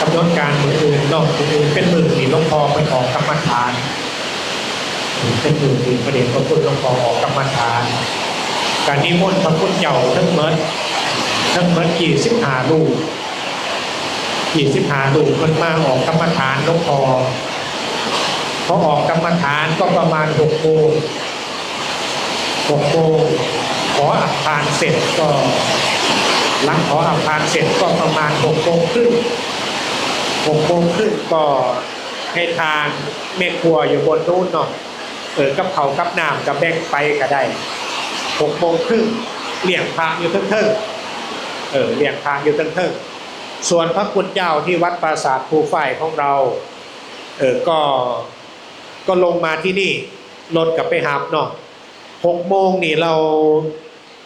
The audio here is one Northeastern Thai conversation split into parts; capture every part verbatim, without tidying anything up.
กำหนดการมื้ออื่นเนาะ มื้ออื่นเป็นมื้อที่หลวงพ่อเพิ่นออกกรรมฐาน เป็นมื้อที่พระเดชพระคุณหลวงพ่อออกกรรมฐาน ก็นิมนต์พระคุณเจ้าทั้งหมด ทั้งหมดยี่สิบห้ารูป ยี่สิบห้ารูปเพิ่นมาออกกรรมฐานหลวงพ่อ พอออกกรรมฐานก็ประมาณหกโมง หกโมง ขออัปทานเสร็จก็ หลังขออัปทานเสร็จก็ประมาณหกโมงครึ่ง หกโมงครึ่งก็ให้ทางแม่ครัวอยู่บนนู้นเนาะ เออ กับข้าวกับน้ำก็แบ่งไปก็ได้ หกโมงครึ่ง เลี้ยงพระอยู่เทิงๆ เออ เลี้ยงพระอยู่เทิงๆ ส่วนพระคุณเจ้าที่วัดปราสาทภูฝ้ายของเรา เออ ก็ ก็ลงมาที่นี่ รถก็ไปรับเนาะ หกโมงนี่เรา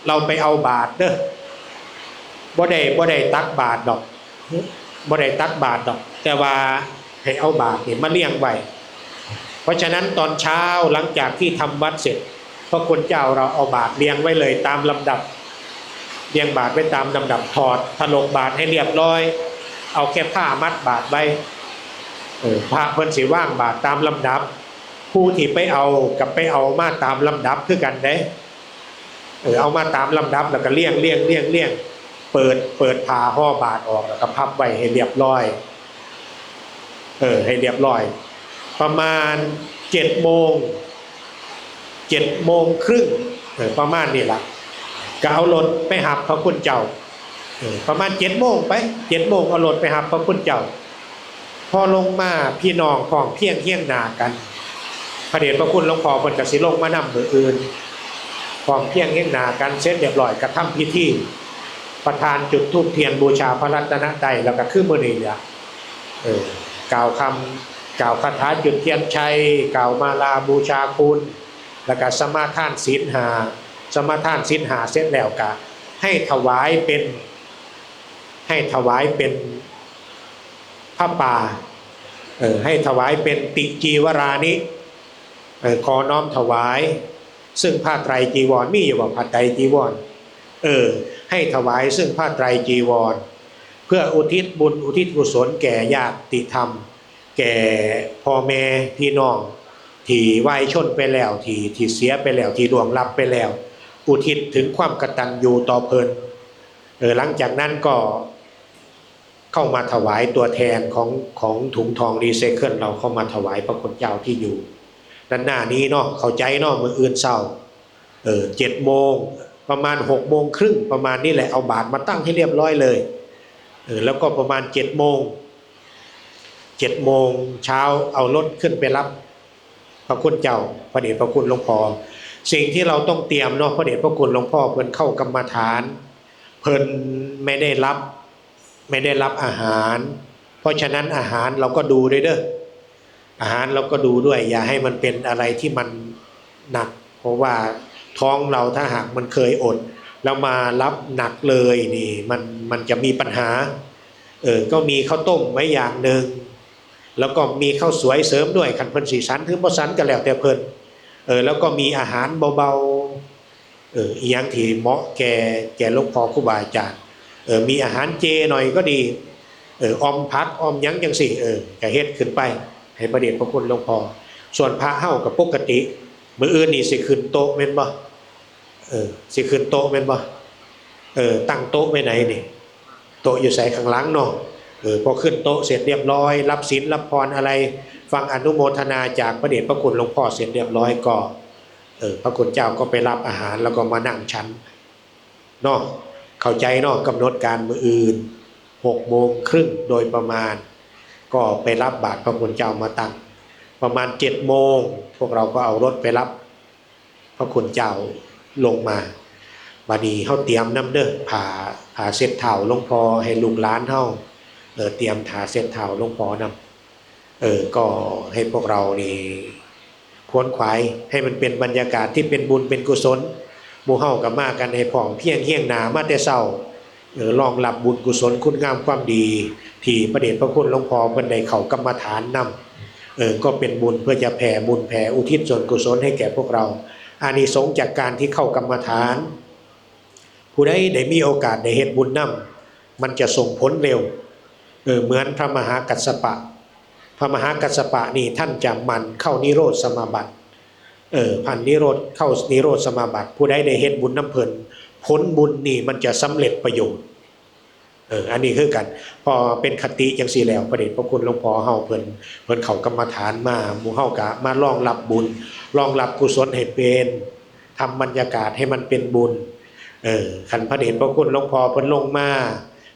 เราไปเอาบาตรเด้อ บ่ได้ บ่ได้ตักบาตรดอก บ่ได้ตักบาตรดอก แต่ว่าให้เอาบาตรนี่มาเรียงไว้ เพราะฉะนั้นตอนเช้าหลังจากที่ทำวัตรเสร็จ พระคุณเจ้าเราเอาบาตรเรียงไว้เลยตามลำดับ เรียงบาตรไว้ตามลำดับ ถอดถลกบาตรให้เรียบร้อย เอาแค่ผ้ามัดบาตรไว้ เออ พระเพิ่นสิวางบาตรตามลำดับ ผู้ที่ไปเอากับไปเอามาตามลำดับคือกันเด้ เออ เอามาตามลำดับแล้วก็เรียง เรียง เรียง เรียง เปิด เปิดผ้าห่อบาตรออกแล้วก็พับไว้ให้เรียบร้อย เออ ให้เรียบร้อย ประมาณเจ็ดโมง เจ็ดโมงครึ่ง เออ ประมาณนี้ล่ะ ก็เอารถไปรับพระคุณเจ้า เออ ประมาณเจ็ดโมงไป เจ็ดโมงเอารถไปรับพระคุณเจ้า พอลงมาพี่น้องพร้อมเพรียงเฮียงหน้ากัน พระเดชพระคุณหลวงพ่อเพิ่นก็สิลงมานำมื้ออื่น พร้อมเพรียงเฮียงหน้ากันเสร็จเรียบร้อยก็ทำพิธี ประธานจุดธูปเทียนบูชาพระรัตนตรัย แล้วก็คือมื้อนี้แหละ เออ กล่าวคำ กล่าวคาถาจุดเทียนชัย กล่าวมาลาบูชาคุณ แล้วก็สมาทานศีลห้า สมาทานศีลห้าเสร็จแล้วก็ให้ถวายเป็น ให้ถวายเป็นผ้าป่า เออ ให้ถวายเป็นติจีวรานิ เออ ขอน้อมถวาย ซึ่งผ้าไตรจีวร มีอยู่บ่ผ้าไตรจีวร เออ ให้ถวายซึ่งผ้าไตรจีวร เพื่ออุทิศบุญอุทิศกุศลแก่ญาติธรรม แก่พ่อแม่พี่น้องที่วายชนไปแล้ว ที่ ที่เสียไปแล้ว ที่ล่วงลับไปแล้ว อุทิศถึงความกตัญญูต่อเพิ่น เออ หลังจากนั้นก็เข้ามาถวายตัวแทนของ ของถุงทองรีไซเคิล เราเข้ามาถวายพระคุณเจ้าที่อยู่ด้านหน้านี้เนาะ เข้าใจเนาะ มื้ออื่นเช้า เออ เจ็ดโมง ประมาณหกโมงครึ่ง ประมาณนี้แหละ เอาบาตรมาตั้งให้เรียบร้อยเลย เออ แล้วก็ประมาณเจ็ดโมง เจ็ดโมงเช้าเอารถขึ้นไปรับพระคุณเจ้า พระเดชพระคุณหลวงพ่อ สิ่งที่เราต้องเตรียมเนาะ พระเดชพระคุณหลวงพ่อเพิ่นเข้ากรรมฐาน เพิ่นไม่ได้รับ ไม่ได้รับอาหาร เพราะฉะนั้นอาหารเราก็ดูด้วยเด้อ อาหารเราก็ดูด้วย อย่าให้มันเป็นอะไรที่มันหนัก เพราะว่าท้องเราถ้าหากมันเคยอด แล้วมารับหนักเลยนี่ มัน มันจะมีปัญหา เออ ก็มีข้าวต้มไว้อย่างหนึ่ง แล้วก็มีข้าวสวยเสริมด้วย คันเพิ่นสิฉันหรือบ่ฉันก็แล้วแต่เพิ่น เออ แล้วก็มีอาหารเบาๆ เออ อีหยังที่เหมาะแก่ แก่หลวงพ่อครูบาอาจารย์ เออ มีอาหารเจหน่อยก็ดี เออ อ่อมผัก อ่อมหยังจังซี้ เออ ก็เฮ็ดขึ้นไป ให้พระเดชพระคุณหลวงพ่อ ส่วนพระเฮาก็ปกติ มื้ออื่นนี่สิขึ้นโต๊ะแม่นบ่ เออ สิขึ้นโต๊ะแม่นบ่ เออ ตั้งโต๊ะไว้ไหนนี่ โต๊ะอยู่ไส ข้างหลังเนาะ เออ พอขึ้นโต๊ะเสร็จเรียบร้อย รับศีลรับพรอะไร ฟังอนุโมทนาจากพระเดชพระคุณหลวงพ่อเสร็จเรียบร้อยก็ เออ พระคุณเจ้าก็ไปรับอาหารแล้วก็มานั่งฉันเนาะ เข้าใจเนาะ กำหนดการมื้ออื่น หกโมงครึ่งโดยประมาณ ก็ไปรับบาตรพระคุณเจ้ามาตั้ง ประมาณเจ็ดโมง พวกเราก็เอารถไปรับพระคุณเจ้าลงมา บัดนี้เฮาเตรียมนำเด้อ ผ้า ผ้าเช็ดเท้าหลวงพ่อให้ลูกหลานเฮา เออ เตรียมผ้าเช็ดเท้าหลวงพ่อนำ เออ ก็ให้พวกเรานี่ขวนขวายให้มันเป็นบรรยากาศที่เป็นบุญเป็นกุศล หมู่เฮาก็มากันให้พร้อมเพรียงเฮียงหน้ามาแต่เช้า เออ รองรับบุญกุศลคุณงามความดี ที่พระเดชพระคุณหลวงพ่อเพิ่นได้เข้ากรรมฐานนำ เออ ก็เป็นบุญเพื่อจะแผ่บุญแผ่อุทิศส่วนกุศลให้แก่พวกเรา อานิสงส์จากการที่เข้ากรรมฐาน ผู้ใดได้มีโอกาสได้เฮ็ดบุญนำ มันจะส่งผลเร็ว เออ เหมือนพระมหากัสสปะ พระมหากัสสปะนี่ท่านจะหมั่นเข้านิโรธสมาบัติ เออ ผ่านนิโรธ เข้านิโรธสมาบัติ ผู้ใดได้เฮ็ดบุญนำเพิ่น ผลบุญนี่มันจะสำเร็จประโยชน์ เออ อันนี้คือกัน พอเป็นคติจังซี่แล้ว พระเดชพระคุณหลวงพ่อเฮาเพิ่น เพิ่นเข้ากรรมฐานมา หมู่เฮากะมารองรับบุญ รองรับกุศลให้เป็น ทำบรรยากาศให้มันเป็นบุญ เออ คันพระเดชพระคุณหลวงพ่อเพิ่นลงมา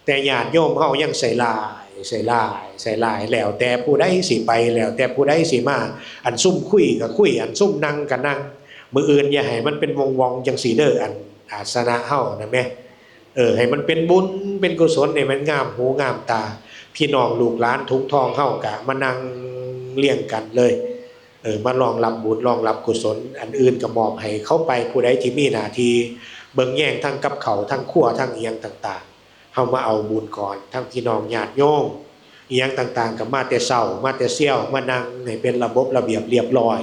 แต่ญาติโยมเฮายังใส่ลาย ใส่ลาย ใส่ลาย แล้วแต่ผู้ใดสิไป แล้วแต่ผู้ใดสิมา อันซุ่มคุยก็คุย อันซุ่มนั่งก็นั่ง มื้ออื่นอย่าให้มันเป็นวงๆจังซี่เด้อ อันอาสนะเฮานะแม่ เออ ให้มันเป็นบุญ เป็นกุศล ให้มันงามหูงามตา พี่น้องลูกหลานถุงทองเฮากะมานั่งเรียงกันเลย เออ มารองรับบุญ รองรับกุศล อันอื่นก็มอบให้เขาไป ผู้ใดที่มีหน้าที่เบิ่งแยงทั้งกับข้าว ทั้งครัว ทั้งอิหยังต่างๆ เฮามาเอาบุญก่อน ทั้งพี่น้องญาติโยม อิหยังต่างๆ ก็มาแต่เช้า มาแต่เซี่ยว มานั่งให้เป็นระบบระเบียบเรียบร้อย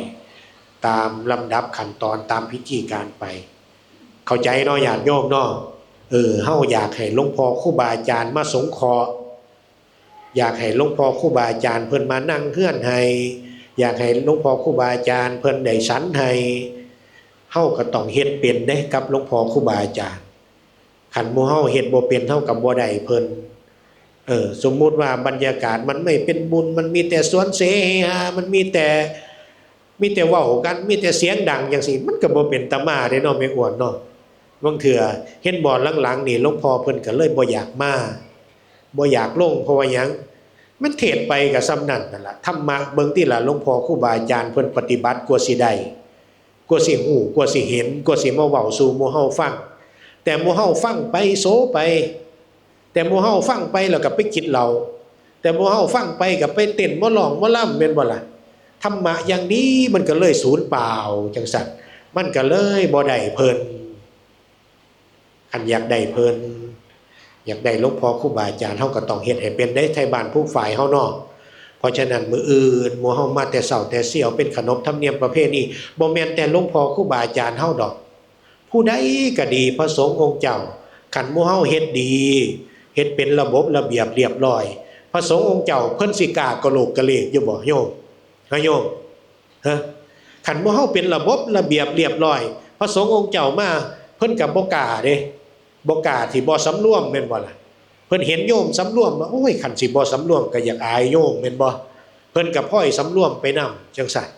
ตามลำดับขั้นตอน ตามพิธีการไป เข้าใจเนาะญาติโยมเนาะ เออ เฮาอยากให้หลวงพ่อครูบาอาจารย์มาสงเคราะห์ อยากให้หลวงพ่อครูบาอาจารย์เพิ่นมานั่งเฮือนให้ อยากให้หลวงพ่อครูบาอาจารย์เพิ่นได้ฉันให้ เฮาก็ต้องเฮ็ดเป็นเด้กับหลวงพ่อครูบาอาจารย์ คันหมู่เฮาเฮ็ดบ่เป็น เฮาก็บ่ได้เพิ่น เออ สมมุติว่าบรรยากาศมันไม่เป็นบุญ มันมีแต่สวนเสเฮฮา มันมีแต่ มีแต่เว้ากัน มีแต่เสียงดังจังซี่ มันก็บ่เป็นตามาเด้เนาะแม่อ้วนเนาะ บางเทื่อเห็นบ่ หลังๆนี่หลวงพ่อเพิ่นก็เลยบ่อยากมา บ่อยากลง เพราะว่าหยัง มันเทศน์ไปก็ส่ำนั้นนั่นล่ะ ธรรมะเบิ่งติล่ะ หลวงพ่อครูบาอาจารย์เพิ่นปฏิบัติกว่าสิได้ กว่าสิฮู้ กว่าสิเห็น กว่าสิมาเว้าสู่หมู่เฮาฟัง แต่หมู่เฮาฟังไปโสไป แต่หมู่เฮาฟังไปแล้วก็ไปกินเหล้า แต่หมู่เฮาฟังไปก็ไปเต้นหมอร้องหมอลำ แม่นบ่ล่ะ ธรรมะอย่างดีมันก็เลยสูญเปล่าจังซั่น มันก็เลยบ่ได้เพิ่น คันอยากได้เพิ่น อยากได้หลวงพ่อครูบาอาจารย์ เฮาก็ต้องเฮ็ดให้เป็นเด้ ไทบ้านผู้ฝ่ายเฮาเนาะ เพราะฉะนั้นมื้ออื่นหมู่เฮามาแต่เช้าแต่เซี่ยว เป็นขนบธรรมเนียมประเพณี บ่แม่นแต่หลวงพ่อครูบาอาจารย์เฮาดอก ผู้ใดก็ดี พระสงฆ์องค์เจ้า คันหมู่เฮาเฮ็ดดี เฮ็ดเป็นระบบระเบียบเรียบร้อย พระสงฆ์องค์เจ้าเพิ่นสิกล้ากะโหลกกะเลกอยู่บ่โยม ฮะโยม ฮะ คันหมู่เฮาเป็นระบบระเบียบเรียบร้อย พระสงฆ์องค์เจ้ามา เพิ่นก็บ่กล้าเด้ บ่กล้าที่บ่สำรวม แม่นบ่ล่ะ เพิ่นเห็นโยมสำรวมว่า โอ้ย คันสิบ่สำรวมก็อยากอายโยม แม่นบ่ เพิ่นก็พลอยสำรวมไปนำจังซั่น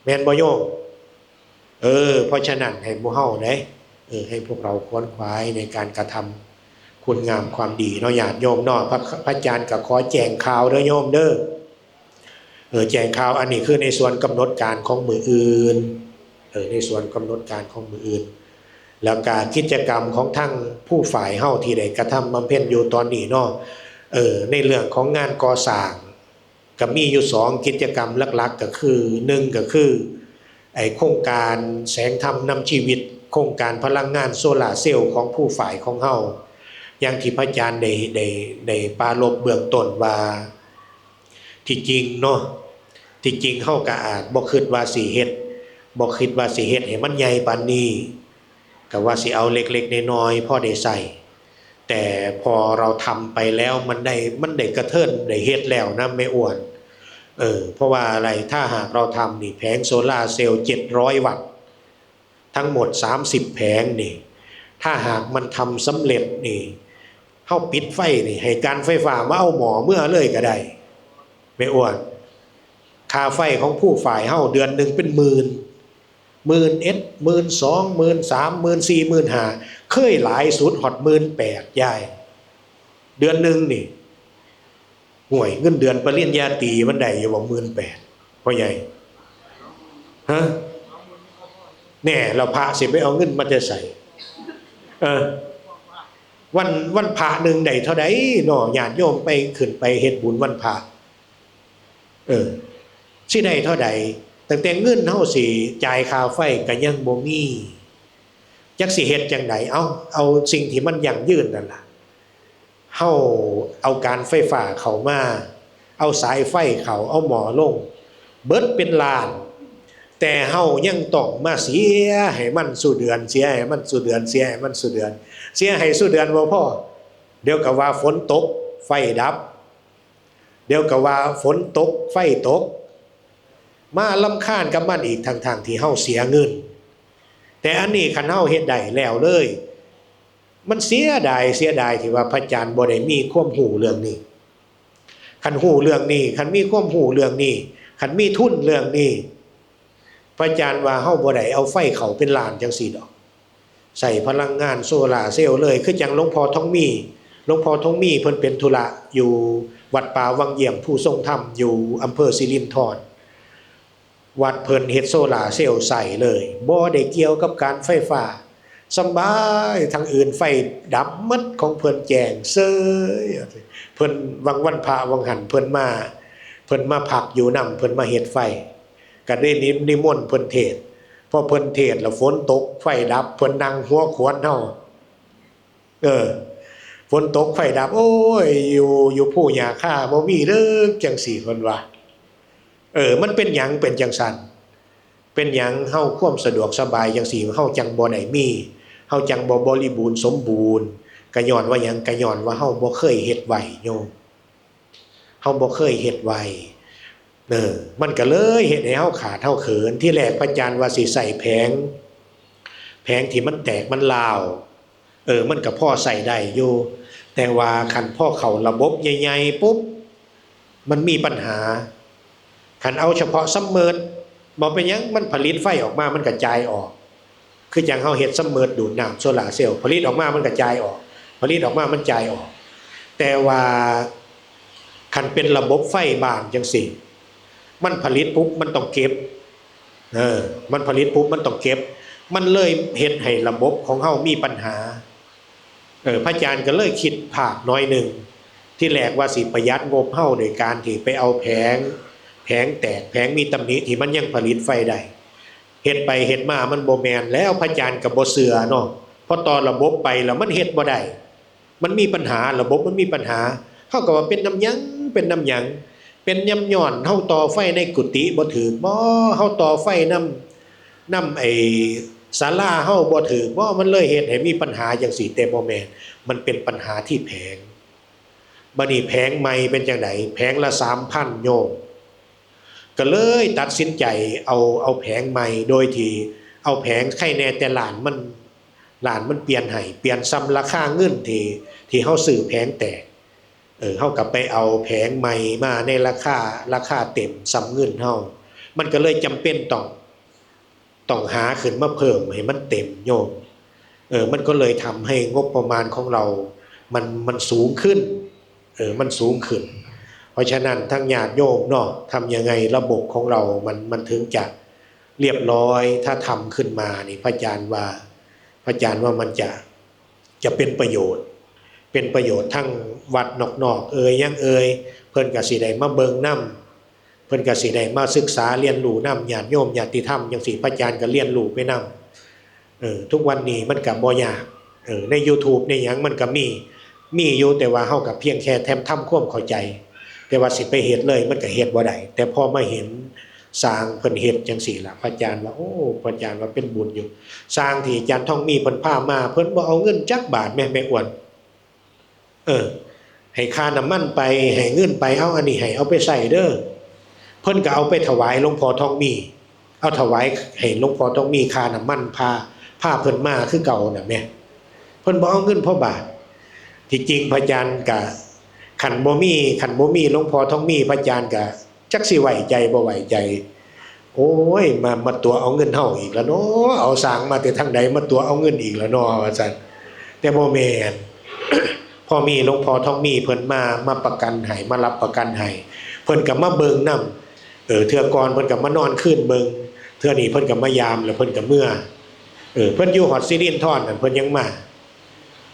แม่นบ่โยม เออ เพราะฉะนั้นให้หมู่เฮาเด้ เออ ให้พวกเราขวนขวายในการกระทำคุณงามความดีเนาะ ญาติโยมเนาะ พระ พระอาจารย์ก็ขอแจ้งข่าวเด้อโยมเด้อ เออ แจ้งข่าว อันนี้คือในส่วนกำหนดการของมื้ออื่น เออ ในส่วนกำหนดการของมื้ออื่น แล้วก็กิจกรรมของทางผู้ฝ่ายเฮาที่ได้กระทำบำเพ็ญอยู่ตอนนี้เนาะ เออ ในเรื่องของงานก่อสร้าง ก็มีอยู่สองกิจกรรมหลักๆ ก็คือ หนึ่ง ก็คือ ไอ้โครงการแสงธรรมนำชีวิต โครงการพลังงานโซลาร์เซลล์ของผู้ฝ่ายของเฮา อย่างที่พระอาจารย์ได้ ได้ ได้ปรารภเบื้องต้นว่า ที่จริงเนาะ ที่จริงเฮาก็อาจบ่คิดว่าสิเฮ็ด บ่คิดว่าสิเฮ็ดให้มันใหญ่ปานนี้ ก็ว่าสิเอาเล็กๆน้อยๆพอได้ใช้ แต่พอเราทำไปแล้วมันได้ มันได้กระเทินได้เฮ็ดแล้วนะแม่อ้วน เออ เพราะว่าอะไร ถ้าหากเราทำนี่ แผงโซลาร์เซลล์เจ็ดร้อยวัตต์ ทั้งหมดสามสิบแผงนี่ ถ้าหากมันทำสำเร็จนี่ เฮาปิดไฟนี่ ให้การไฟฟ้ามาเอาหม้อเมือเลยก็ได้ แม่อ้วน ค่าไฟของผู้ฝ่ายเฮาเดือนหนึ่งเป็นหมื่น หมื่นเอ็ด หมื่นสอง หมื่นสาม หมื่นสี่ หมื่นห้า เคยหลายสุดฮอดหมื่นแปด ยาย เดือนหนึ่งนี่ ห่วย เงินเดือนปริญญาตรีมันได้อยู่บ่ หมื่นแปด พ่อใหญ่ ฮะ แน่ แล้วพระสิไปเอาเงินมาแต่ไส เออ วัน วันพระหนึ่งได้เท่าใดเนาะ ญาติโยมไป ขึ้นไปเฮ็ดบุญวันพระ เออ สิได้เท่าใด ตั้งแต่เงินเฮาสิจ่ายค่าไฟก็ยังบ่มี จักสิเฮ็ดจั่งใด เอา เอาสิ่งที่มันยั่งยืนนั่นล่ะ เฮาเอาการไฟฟ้าเข้ามา เอาสายไฟเข้า เอาหม้อลง เบิดเป็นล้าน แต่เฮายังต้องมาเสียให้มันสู่เดือน เสียให้มันสู่เดือน เสียให้มันสู่เดือน เสียให้สู่เดือนบ่พอ เดี๋ยวก็ว่าฝนตก ไฟดับ เดี๋ยวก็ว่าฝนตกไฟตก มารำคาญกับมันอีก ทั้งๆที่เฮาเสียเงิน แต่อันนี้คันเฮาเฮ็ดได้แล้วเลย มันเสียดาย เสียดายที่ว่าพระอาจารย์บ่ได้มีความรู้เรื่องนี้ คันรู้เรื่องนี้ คันมีความรู้เรื่องนี้ คันมีทุนเรื่องนี้ พระอาจารย์ว่าเฮาบ่ได้เอาไฟเข้าเป็นล้านจังซี่ดอก ใช้พลังงานโซลาร์เซลล์เลย คือจั่งหลวงพ่อทองมี หลวงพ่อทองมีเพิ่นเป็นธุระอยู่วัดป่าวังเยี่ยมภูทรงธรรม อยู่อำเภอสิรินธร วัดเพิ่นเฮ็ดโซลาร์เซลล์ใช้เลย บ่ได้เกี่ยวกับการไฟฟ้า สำบาย ทางอื่นไฟดับหมด ของเพิ่นแจ้งเซย เพิ่น วังวันพระวังหั้นเพิ่นมา เพิ่นมาพักอยู่นำ เพิ่นมาเฮ็ดไฟ ก็ได้นิ นิมนต์เพิ่นเทศน์ พอเพิ่นเทศน์แล้วฝนตกไฟดับ เพิ่นนั่งหัวขวนเฮา เออ ฝนตกไฟดับ โอ้ย อยู่ อยู่ภูหญ้าคาบ่มีเด้อ จั่งซี้เพิ่นว่า เออ มันเป็นหยังเป็นจั่งซั้น เป็นหยังเฮาความสะดวกสบายจั่งซี้ เฮาจั่งบ่ได้มี เฮาจั่งบ่บริบูรณ์สมบูรณ์ ก็ย้อนว่าหยัง ก็ย้อนว่าเฮาบ่เคยเฮ็ดไว้โยม เฮาบ่เคยเฮ็ดไว้ เออ มันก็เลยเฮ็ดให้เฮาขาดเฮาเขิน ทีแรกพระอาจารย์ว่าสิใช้แผง แผงที่มันแตกมันร้าว เออ มันก็พอใช้ได้อยู่ แต่ว่าคันพอเข้าระบบใหญ่ๆปุ๊บ มันมีปัญหา คันเอาเฉพาะซัมเมอร์ บ่เป็นหยัง มันผลิตไฟออกมา มันกระจายออก คือจั่งเฮาเฮ็ดซัมเมอร์ดูดน้ำโซลาร์เซลล์ ผลิตออกมามันกระจายออก ผลิตออกมามันจ่ายออก แต่ว่าคันเป็นระบบไฟบ้านจั่งซี้ มันผลิตปุ๊บมันต้องเก็บ เออ มันผลิตปุ๊บมันต้องเก็บ มันเลยเฮ็ดให้ระบบของเฮามีปัญหา เออ พระอาจารย์ก็เลยคิดพลาดน้อยหนึ่ง ที่แรกว่าสิประหยัดงบเฮาโดยการที่ไปเอาแผง แผงแตก แผงมีตำหนิที่มันยังผลิตไฟได้ เฮ็ดไปเฮ็ดมามันบ่แม่นแล้ว พระอาจารย์ก็บ่เชื่อเนาะ พอต่อระบบไปแล้วมันเฮ็ดบ่ได้ มันมีปัญหา ระบบมันมีปัญหา เฮาก็ว่าเป็นนำหยัง เป็นนำหยัง เป็นนำย้อนเฮาต่อไฟในกุฏิบ่ถูกบ่ เฮาต่อไฟนำ นำไอ้ศาลาเฮาบ่ถูกบ่ มันเลยเฮ็ดให้มีปัญหาจั่งซี้ แต่บ่แม่น มันเป็นปัญหาที่แผง บัดนี้แผงใหม่เป็นจั่งใด แผงละสามพันโยม ก็เลยตัดสินใจเอา เอาแผงใหม่ โดยที่เอาแผงไคแน่แต่ล้านมัน ล้านมันเปลี่ยนให้ เปลี่ยนส่ำราคาเงินที่ ที่เฮาซื้อแผงแตก เออ เฮาก็ไปเอาแผงใหม่มาในราคา ราคาเต็มส่ำเงินเฮา มันก็เลยจำเป็นต้อง ต้องหาขึ้นมาเพิ่มให้มันเต็มโยม เออ มันก็เลยทำให้งบประมาณของเรา มัน มันสูงขึ้น เออ มันสูงขึ้น เพราะฉะนั้นทั้งญาติโยมเนาะ ทำยังไงระบบของเรามัน มันถึงจะเรียบร้อย ถ้าทำขึ้นมานี่ พระอาจารย์ว่า พระอาจารย์ว่ามันจะ จะเป็นประโยชน์ เป็นประโยชน์ทั้งวัดนอกๆเอ่ยหยังเอ่ย เพิ่นก็สิได้มาเบิ่งนำ เพิ่นก็สิได้มาศึกษาเรียนรู้นำ ญาติโยมญาติธรรมจั่งซี้ พระอาจารย์ก็เรียนรู้ไปนำ เออ ทุกวันนี้มันก็บ่ยาก เออ ในยูทูบในหยังมันก็มี มีอยู่ แต่ว่าเฮาก็เพียงแค่แถมทำความเข้าใจ แต่ว่าสิไปเฮ็ดเลยมันก็เฮ็ดบ่ได้ แต่พอมาเห็นช่างเพิ่นเฮ็ดจั่งซี้ล่ะ พระอาจารย์ว่า โอ้ พระอาจารย์ว่าเป็นบุญอยู่ ช่างที่อาจารย์ทองมีเพิ่นพามา เพิ่นบ่เอาเงินจักบาทแม่ แม่อ้วน เออ ให้ค่าน้ำมันไป ให้เงินไป เอาอันนี้ให้ เอาไปใช้เด้อ เพิ่นก็เอาไปถวายหลวงพ่อทองมี เอาถวายให้หลวงพ่อทองมีค่าน้ำมัน พา พาเพิ่นมาคือเก่าน่ะแหม เพิ่นบ่เอาเงินพ่อบาท ที่จริงพระอาจารย์ก็ คันบ่มี คันบ่มีหลวงพ่อทองมี พระอาจารย์ก็จักสิไว้ใจบ่ไว้ใจ โอ้ย มา มาตั๋วเอาเงินเฮาอีกแล้วเนาะ เอาช่างมาแต่ทางใด มาตั๋วเอาเงินอีกแล้วเนาะ ว่าซั่น แต่บ่แม่น พอมีหลวงพ่อทองมีเพิ่นมา มาประกันให้ มารับประกันให้ เพิ่นก็มาเบิ่งนำ เออ เทื่อก่อนเพิ่นก็มานอนคืนเบิ่ง เทื่อนี้เพิ่นก็มายามแล้วเพิ่นก็เมือ เออ เพิ่นอยู่ฮอดสิรินธรนั่นเพิ่นยังมา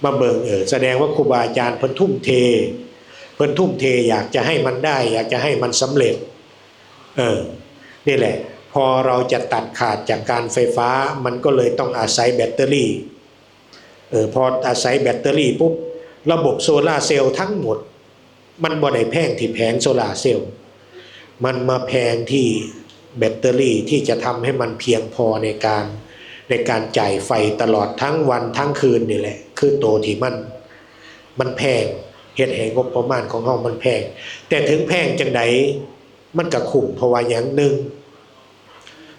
มาเบิ่ง เออ แสดงว่าครูบาอาจารย์เพิ่นทุ่มเท เพิ่นทุ่มเทอยากจะให้มันได้ อยากจะให้มันสำเร็จ เออ นี่แหละ พอเราจะตัดขาดจากการไฟฟ้า มันก็เลยต้องอาศัยแบตเตอรี่ เออ พออาศัยแบตเตอรี่ปุ๊บ ระบบโซลาร์เซลล์ทั้งหมด มันบ่ได้แพงที่แผงโซลาร์เซลล์ มันมาแพงที่แบตเตอรี่ที่จะทำให้มันเพียงพอในการ ในการจ่ายไฟตลอดทั้งวันทั้งคืนนี่แหละ คือตัวที่มัน มันแพง เฮ็ดให้งบประมาณของเฮามันแพง แต่ถึงแพงจั่งใดมันก็คุ้ม เพราะว่าหยัง หนึ่ง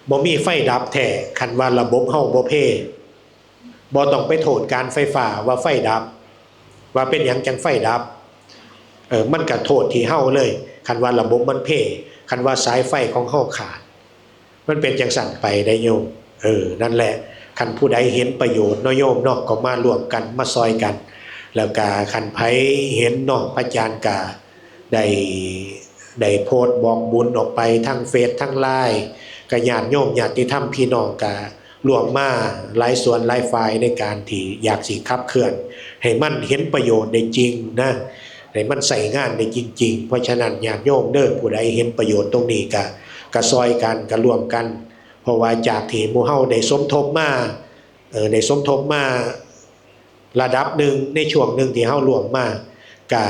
บ่มีไฟดับแท้ คันว่าระบบเฮาบ่เพ บ่ต้องไปโทษการไฟฟ้าว่าไฟดับ ว่าเป็นหยังจั่งไฟดับ เออ มันก็โทษที่เฮาเลย คันว่าระบบมันเพ คันว่าสายไฟของเฮาขาด มันเป็นจั่งซั้นไปได้โยม เออ นั่นแหละ คันผู้ใดเห็นประโยชน์เนาะโยมเนาะ ก็มาร่วมกัน มาซอยกัน แล้วก็คันไผเห็นเนาะ พระอาจารย์ก็ได้ ได้โพสต์บอกบุญออกไปทางเฟซ ทางไลน์ ก็ญาติโยมญาติธรรมพี่น้องก็ร่วมมาหลายส่วนหลายฝ่ายในการที่อยากสิขับเคลื่อน ให้มันเห็นประโยชน์ได้จริงนะ ให้มันใช้งานได้จริงๆ เพราะฉะนั้นญาติโยมเด้อ ผู้ใดเห็นประโยชน์ตรงนี้ก็ ก็ซอยกัน ก็ร่วมกัน เพราะว่าจากที่หมู่เฮาได้สมทบมา เออ ได้สมทบมาระดับหนึ่งในช่วงหนึ่งที่เฮาร่วมมา ก็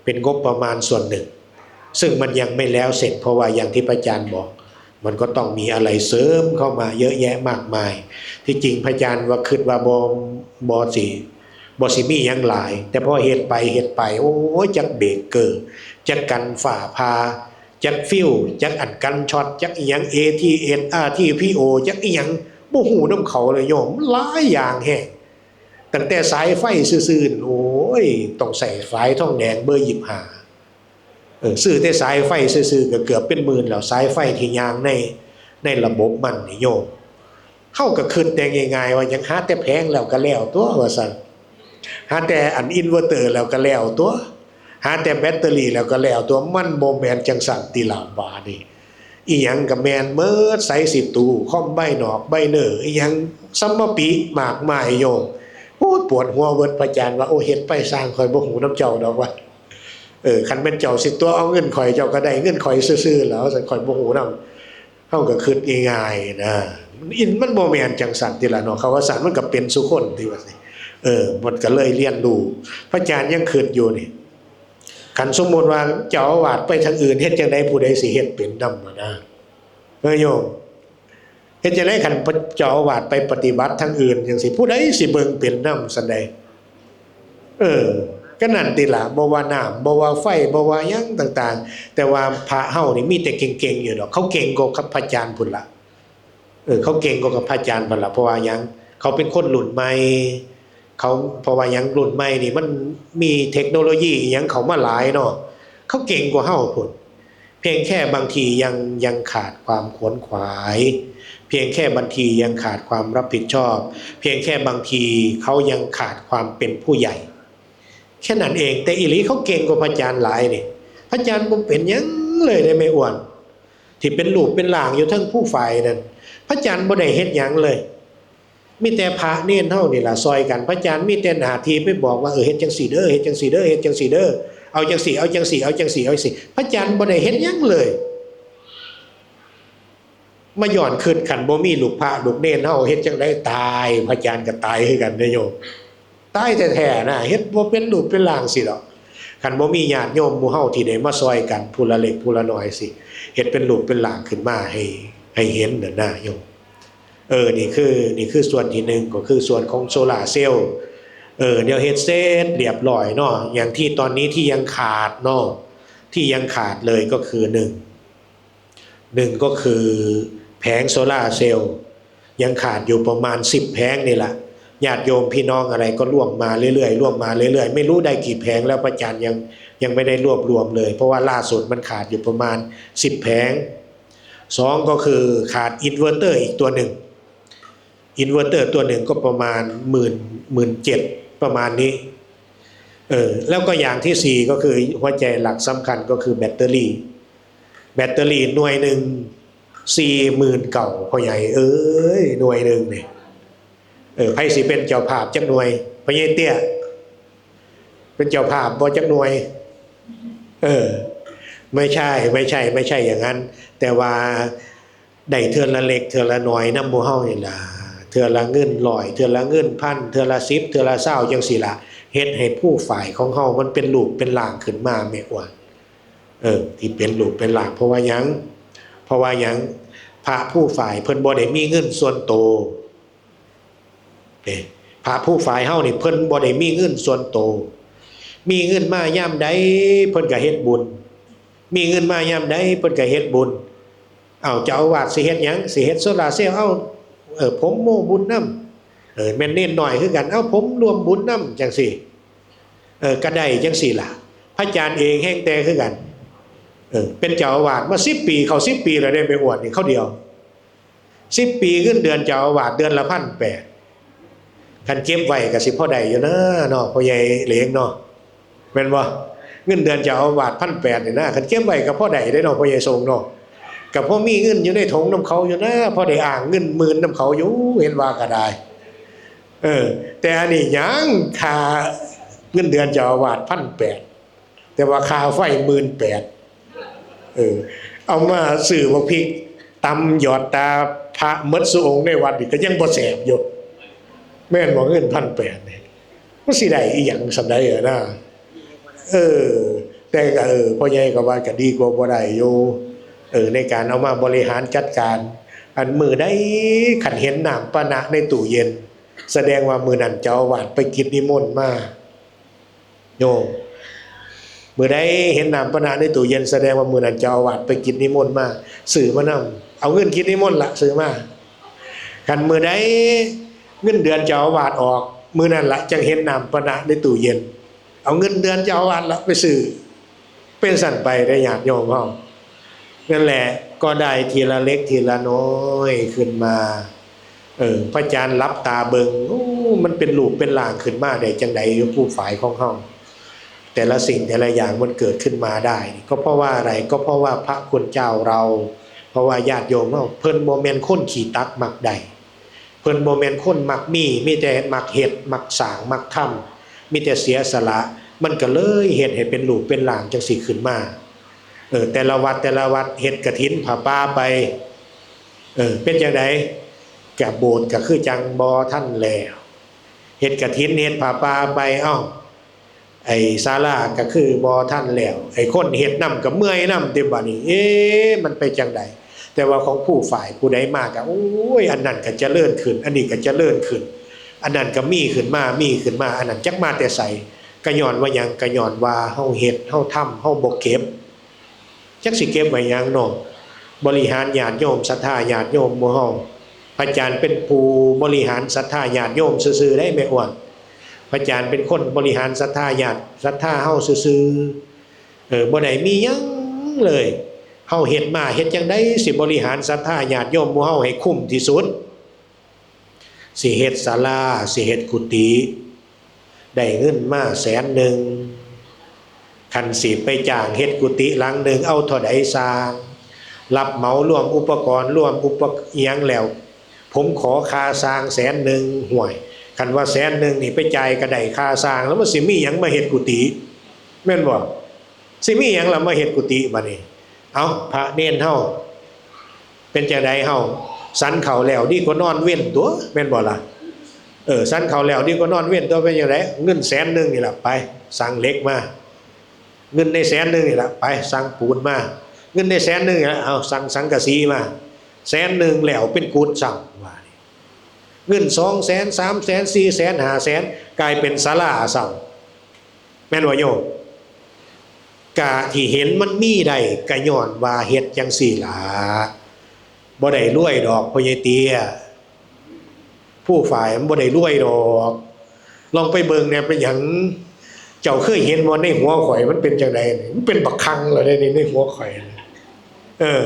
เป็นงบประมาณส่วนหนึ่ง ซึ่งมันยังไม่แล้วเสร็จ เพราะว่าอย่างที่พระอาจารย์บอก มันก็ต้องมีอะไรเสริมเข้ามาเยอะแยะมากมาย ที่จริงพระอาจารย์ว่าคิดว่าบ่ บ่สิ บ่สิมีหยังหลาย แต่พอเฮ็ดไปเฮ็ดไป โอ้ย จักเบรกเกอร์ จักกันฟ้าผ่า จักฟิว จักอันกันช็อต จักอีหยัง เอทีเอส อาร์ทีพีโอ จักอีหยัง บ่ฮู้นำเขาเลยโยม หลายอย่างแฮง ตั้งแต่สายไฟซื่อๆ โอ้ย ต้องใช้สายทองแดงเบอร์ยี่สิบห้า เออ ซื้อแต่สายไฟซื่อๆ ก็เกือบเป็นหมื่นแล้ว สายไฟที่ย่างใน ในระบบมันนี่โยม เฮาก็คิดแต่ง่ายๆ ว่าหยัง หาแต่แผงแล้วก็แล้วตั๊ว ว่าซั่น หาแต่อันอินเวอร์เตอร์แล้วก็แล้วตั๊ว หาแต่แบตเตอรี่แล้วก็แล้วตั๊ว มันบ่แม่นจั่งซั้นติล่ะ บาดนี้ อีหยังก็แม่นเมิด ไสสิตู้ คอมไบนอกไบเนอร์ อีหยัง สำมะปิมากมายโยม โอ้ย ปวดหัวเบิด พระอาจารย์ว่า โอ้ เฮ็ดไปซ่าง ข้อยบ่ฮู้นำเจ้าดอกว่า เออ คันแม่นเจ้าสิตั๋วเอาเงินข้อย เจ้าก็ได้เงินข้อยซื่อๆ แหล้ว ซั่น ข้อยบ่ฮู้นำ เฮาก็คิดง่ายๆ นะ มันอิน มันบ่แม่นจั่งซั้นติล่ะเนาะ เขาว่าซั้น มันก็เป็นซุคนติว่าซั่น เออ มันก็เลยเรียนรู้ พระอาจารย์ยังคิดอยู่นี่ คันสมมุติว่าเจ้าอาวาสไปทางอื่น เฮ็ดจั่งใดผู้ใดสิเฮ็ดเป็นนำหั้นนะ เออโยม เฮ็ดจั่งใดคันเจ้าอาวาสไปปฏิบัติทางอื่นจั่งซี้ ผู้ใดสิเบิ่งเป็นนำซั่นใด เออ ก็นั่นติล่ะ บ่ว่าน้ำ บ่ว่าไฟ บ่ว่าหยังต่างๆ แต่ว่าพระเฮานี่มีแต่เก่งๆ อยู่ดอก เขาเก่งกว่าพระอาจารย์พุ้นล่ะ เออ เขาเก่งกว่าพระอาจารย์พุ้นล่ะ เพราะว่าหยัง เขาเป็นคนรุ่นใหม่ เขา เพราะว่าหยัง รุ่นใหม่นี่มันมีเทคโนโลยีอิหยังเข้ามาหลายเนาะ เขาเก่งกว่าเฮาพุ้น เพียงแค่บางทียัง ยังขาดความขวนขวาย เพียงแค่บางทียังขาดความรับผิดชอบ เพียงแค่บางทีเขายังขาดความเป็นผู้ใหญ่ แค่นั้นเอง แต่อีหลีเขาเก่งกว่าพระอาจารย์หลายนี่ พระอาจารย์บ่เป็นหยังเลยเด้แม่อ้วน ที่เป็นรูปเป็นร่างอยู่เทิงภูฝายนั่น พระอาจารย์บ่ได้เฮ็ดหยังเลย มีแต่พระเณรเฮานี่ล่ะซอยกัน พระอาจารย์มีแต่หน้าที่ไปบอกว่า เออ เฮ็ดจั่งซี้เด้อ เฮ็ดจั่งซี้เด้อ เฮ็ดจั่งซี้เด้อ เอาจั่งซี้ เอาจั่งซี้ เอาจั่งซี้ เอาจั่งซี้ พระอาจารย์บ่ได้เฮ็ดหยังเลย มาย้อนคิด คันบ่มีลูกพระลูกเณรเฮาเฮ็ดจั่งใดตาย พระอาจารย์ก็ตายคือกันเด้อโยม ตายแท้ๆ นะ เฮ็ดบ่เป็นรูปเป็นร่างซี้ดอก คันบ่มีญาติโยมหมู่เฮาที่ได้มาซอยกันผู้ละเล็กผู้ละน้อยซี้ เฮ็ดเป็นรูปเป็นร่างขึ้นมาให้ ให้เห็นนั่นนะโยม เออ นี่คือ นี่คือส่วนที่หนึ่ง ก็คือส่วนของโซลาร์เซลล์ เออ เดี๋ยวเฮ็ดเสร็จเรียบร้อยเนาะ อย่างที่ตอนนี้ที่ยังขาดเนาะ ที่ยังขาดเลยก็คือหนึ่ง หนึ่งก็คือแผงโซลาร์เซลล์ ยังขาดอยู่ประมาณสิบแผงนี่แหละ ญาติโยมพี่น้องอะไรก็ร่วมมาเรื่อยๆ ร่วมมาเรื่อยๆ ไม่รู้ได้กี่แผงแล้ว พระอาจารย์ยัง ยังไม่ได้รวบรวมเลย เพราะว่าล่าสุดมันขาดอยู่ประมาณสิบแผง สองก็คือขาดอินเวอร์เตอร์อีกตัวหนึ่ง อินเวอร์เตอร์ตัวหนึ่งก็ประมาณหมื่น หมื่นเจ็ด ประมาณนี้ เออ แล้วก็อย่างที่สี่ก็คือหัวใจหลักสำคัญก็คือแบตเตอรี่ แบตเตอรี่หน่วยหนึ่งสี่หมื่นเก้า พ่อใหญ่เอ้ย หน่วยหนึ่งนี่ เออ ไผสิเป็นเจ้าภาพจักหน่วย พ่อใหญ่เตี้ย เป็นเจ้าภาพบ่จักหน่วย เออ ไม่ใช่ ไม่ใช่ ไม่ใช่อย่างนั้น แต่ว่าได้เทื่อละเล็กเทื่อละน้อยนำหมู่เฮานี่ล่ะ เทื่อละเงินร้อย เทื่อละเงินพัน เทื่อละสิบ เทื่อละซาว จั่งซี้ล่ะ เฮ็ดให้ภูฝายของเฮามันเป็นรูปเป็นร่างขึ้นมาแม่อ้วน เออ ที่เป็นรูปเป็นร่าง เพราะว่าหยัง เพราะว่าหยัง พระภูฝายเพิ่นบ่ได้มีเงินส่วนโต เด้ พระภูฝายเฮานี่เพิ่นบ่ได้มีเงินส่วนโต มีเงินมายามใดเพิ่นก็เฮ็ดบุญ มีเงินมายามใดเพิ่นก็เฮ็ดบุญ เอ้า เจ้าอาวาสสิเฮ็ดหยัง สิเฮ็ดโซลาร์เซลล์ เอ้า เออ ผมโม้บุญนำ เออ แม่นเณรน้อยคือกัน เอ้า ผมร่วมบุญนำ จั่งซี้ เออ ก็ได้จั่งซี้ล่ะ พระอาจารย์เองแฮ่งแต่คือกัน เออ เป็นเจ้าอาวาสมาสิบปี เข้าสิบปีแล้วเด้ แม่อ้วนนี่ เข้าเดียว สิบปี เงินเดือนเจ้าอาวาสเดือนละพันแปด คันเก็บไว้ก็สิพอได้อยู่นะเนาะ พ่อใหญ่เหลงเนาะ แม่นบ่ เงินเดือนเจ้าอาวาสพันแปดนี่นะ คันเก็บไว้ก็พอได้เด้เนาะ พ่อใหญ่ทรงเนาะ ก็พอมีเงินอยู่ในถุงนำเขาอยู่นะ พอได้อ้างเงินหมื่นนำเขาอยู่ เห็นว่าก็ได้ เออ แต่อันนี้หยัง ค่าเงินเดือนเจ้าอาวาสพันแปด แต่ว่าค่าไฟหมื่นแปด เออ เอามาซื้อบักพริกตำหยอดตาพระหมดซุองค์ในวัดนี่ก็ยังบ่แสบอยู่ แม่นบ่ เงินพันแปดนี่ มันสิได้อีหยังส่ำใด๋อะนะ เออ แต่ก็ เออ พ่อใหญ่ก็ว่าก็ดีกว่าบ่ได้อยู่ เออ ในการเอามาบริหารจัดการ อันมื้อใดคันเห็นน้ำปานะในตู้เย็น แสดงว่ามื้อนั้นเจ้าอาวาสไปกิจนิมนต์มา โยม มื้อใดเห็นน้ำปานะในตู้เย็น แสดงว่ามื้อนั้นเจ้าอาวาสไปกิจนิมนต์มา ซื้อมานำ เอาเงินกิจนิมนต์ละซื้อมา คันมื้อใดเงินเดือนเจ้าอาวาสออก มื้อนั้นละจั่งเห็นน้ำปานะในตู้เย็น เอาเงินเดือนเจ้าอาวาสละไปซื้อ เป็นซั่นไปเด้อญาติโยมเฮา นั่นแหละ ก็ได้ทีละเล็กทีละน้อยขึ้นมา เออ พระอาจารย์หลับตาเบิ่ง โอ้ มันเป็นรูปเป็นร่างขึ้นมาได้จั่งใด๋ ผู้ฝ่ายของเฮา แต่ละสิ่งแต่ละอย่างมันเกิดขึ้นมาได้ ก็เพราะว่าอะไร ก็เพราะว่าพระคุณเจ้าเรา เพราะว่าญาติโยมเฮา เพิ่นบ่แม่นคนขี้ตักมักได้ เพิ่นบ่แม่นคนมักมี มีแต่มักเฮ็ด มักสร้าง มักทำ มีแต่เสียสละ มันก็เลยเฮ็ดให้เป็นรูปเป็นร่างจั่งซี้ขึ้นมา เออ แต่ละวัดแต่ละวัดเฮ็ดกฐินผ้าป่าไป เออ เป็นจั่งใด๋ กะโบสถ์ก็คือจั่งบ่ทันแล้ว เฮ็ดกฐินเฮ็ดผ้าป่าไป เอ้า ไอ้ศาลาก็คือบ่ทันแล้ว ไอ้คนเฮ็ดนำก็เมื่อยนำติบัดนี้ เอ๊ะ มันไปจั่งใด๋ แต่ว่าของผู้ฝ่ายผู้ใดมาก็ โอ้ย อันนั้นก็เจริญขึ้น อันนี้ก็เจริญขึ้น อันนั้นก็มีขึ้นมา มีขึ้นมา อันนั้นจักมาแต่ไส ก็ย้อนว่าหยัง ก็ย้อนว่าเฮาเฮ็ด เฮาทำ เฮาบ่เก็บ จักสิเก็บไว้หยังเนาะ บริหารญาติโยม ศรัทธาญาติโยมหมู่เฮา พระอาจารย์เป็นผู้บริหารศรัทธาญาติโยมซื่อๆ ได้แม่อ้วน พระอาจารย์เป็นคนบริหารศรัทธาญาติ ศรัทธาเฮาซื่อๆ เออ บ่ได้มีหยังเลย เฮาเฮ็ดมา เฮ็ดจั่งใด๋สิบริหารศรัทธาญาติโยมหมู่เฮาให้คุ้มที่สุด สิเฮ็ดศาลา สิเฮ็ดกุฏิ ได้เงินมาแสนหนึ่ง คันสิไปจ้างเฮ็ดกุฏิหลังหนึ่ง เอาเท่าใด๋ซ่าง รับเหมารวมอุปกรณ์ รวมอุป อิหยังแล้ว ผมขอค่าซ่างแสนหนึ่ง ห่วย คันว่าแสนหนึ่งนี่ไปจ่ายก็ได้ค่าซ่าง แล้วมันสิมีหยังมาเฮ็ดกุฏิ แม่นบ่ สิมีหยังล่ะมาเฮ็ดกุฏิบัดนี้ เอ้า พระเณรเฮา เป็นจั่งใด๋เฮา ฉันข้าวแล้วดีกว่านอนเว็นตั๊ว แม่นบ่ล่ะ เออ ฉันข้าวแล้วดีกว่านอนเว็นตั๊ว เป็นจั่งใด๋ เงินแสนหนึ่งนี่ล่ะ ไป สั่งเหล็กมา เงินได้แสนหนึ่งนี่ล่ะ ไป สั่งปูนมา เงินได้แสนหนึ่งนี่ล่ะ เอา สั่งสังกะสีมา แสนหนึ่งแล้วเป็นกุฏิซ้ำ ว่านี่ เงินสองแสน สามแสน สี่แสน ห้าแสน กลายเป็นศาลาซ้ำ แม่นบ่โยม กะที่เห็นมันมีได้ กะย้อนว่าเฮ็ดจั่งซี้ล่ะ บ่ได้รวยดอก พ่อใหญ่เตี้ย ผู้ฝ่ายมันบ่ได้รวยดอก ลองไปเบิ่งแหน่ เป็นหยัง เจ้าเคยเห็นบ่ ในหัวข่อยมันเป็นจั่งใด๋ มันเป็นบักคังแล้วเด้ ในหัวข่อย เออ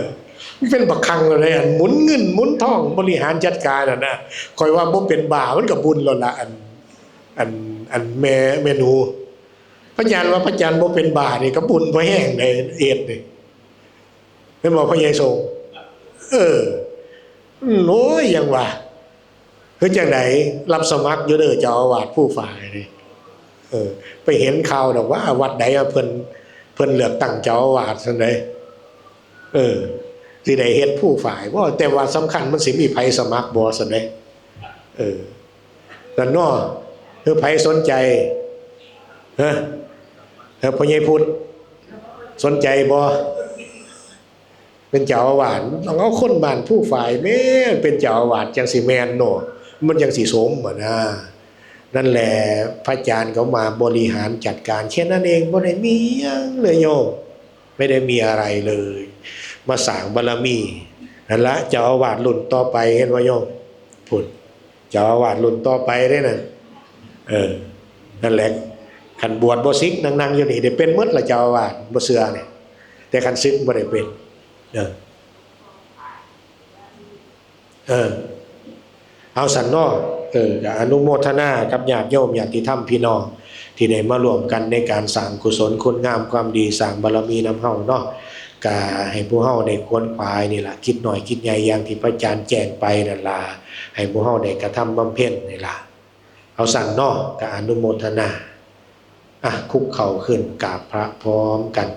มันเป็นบักคังแล้วเด้ อันหมุนเงินหมุนทอง บริหารจัดการน่ะนะ ข่อยว่าบ่เป็นบ้า มันก็บุญแล้วล่ะ อัน อัน อันแม่ แม่หนู พระอาจารย์ว่าพระอาจารย์บ่เป็นบ้านี่ก็บุญพอแฮงเด้ เอดนี่ เห็นบ่ พ่อใหญ่ทรง เออ อืม โอ้ย ยังว่า คือจั่งใด๋ รับสมัครอยู่เด้อ เจ้าอาวาสผู้ฝ่ายนี่ เออ ไปเห็นข่าวดอกว่าวัดใด๋อะ เพิ่น เพิ่นเลือกตั้งเจ้าอาวาสซั่นเด้ เออ สิได้เฮ็ดผู้ฝ่ายบ่ แต่ว่าสำคัญมันสิมีไผสมัครบ่ซั่นเด้ เออ นั่นเนาะ คือไผสนใจ ฮะ เออ พ่อใหญ่พุทธ สนใจบ่ เป็นเจ้าอาวาส ต้องเอาคนบ้านผู้ฝ่ายแม่นเป็นเจ้าอาวาสจั่งสิแม่นเนาะ มันจั่งสิสมอะนะ นั่นแหละ พระอาจารย์เขามาบริหารจัดการแค่นั้นเอง บ่ได้มีหยังเลยโยม ไม่ได้มีอะไรเลย มาสร้างบารมี นั่นละ เจ้าอาวาสรุ่นต่อไป เห็นบ่โยม พุ้น เจ้าอาวาสรุ่นต่อไปเด้นั่น เออ นั่นแหละ คันบวชบ่สิก นั่งๆอยู่นี่ ได้เป็นหมดละ เจ้าอาวาส บ่เชื่อนี่ แต่คันสิกบ่ได้เป็น เออ เออ เอาซั่นเนาะ เออ ก็อนุโมทนากับญาติโยมญาติธรรมพี่น้อง ที่ได้มาร่วมกันในการสร้างกุศลคุณงามความดี สร้างบารมีนำเฮาเนาะ ก็ให้พวกเฮาได้ขวนขวายนี่ล่ะ คิดน้อยคิดใหญ่อย่างที่พระอาจารย์แจ้งไปนั่นล่ะ ให้พวกเฮาได้กระทำบำเพ็ญนี่ล่ะ เอาซั่นเนาะ ก็อนุโมทนา อ่ะ คุกเข่าขึ้นกราบพระพร้อมกัน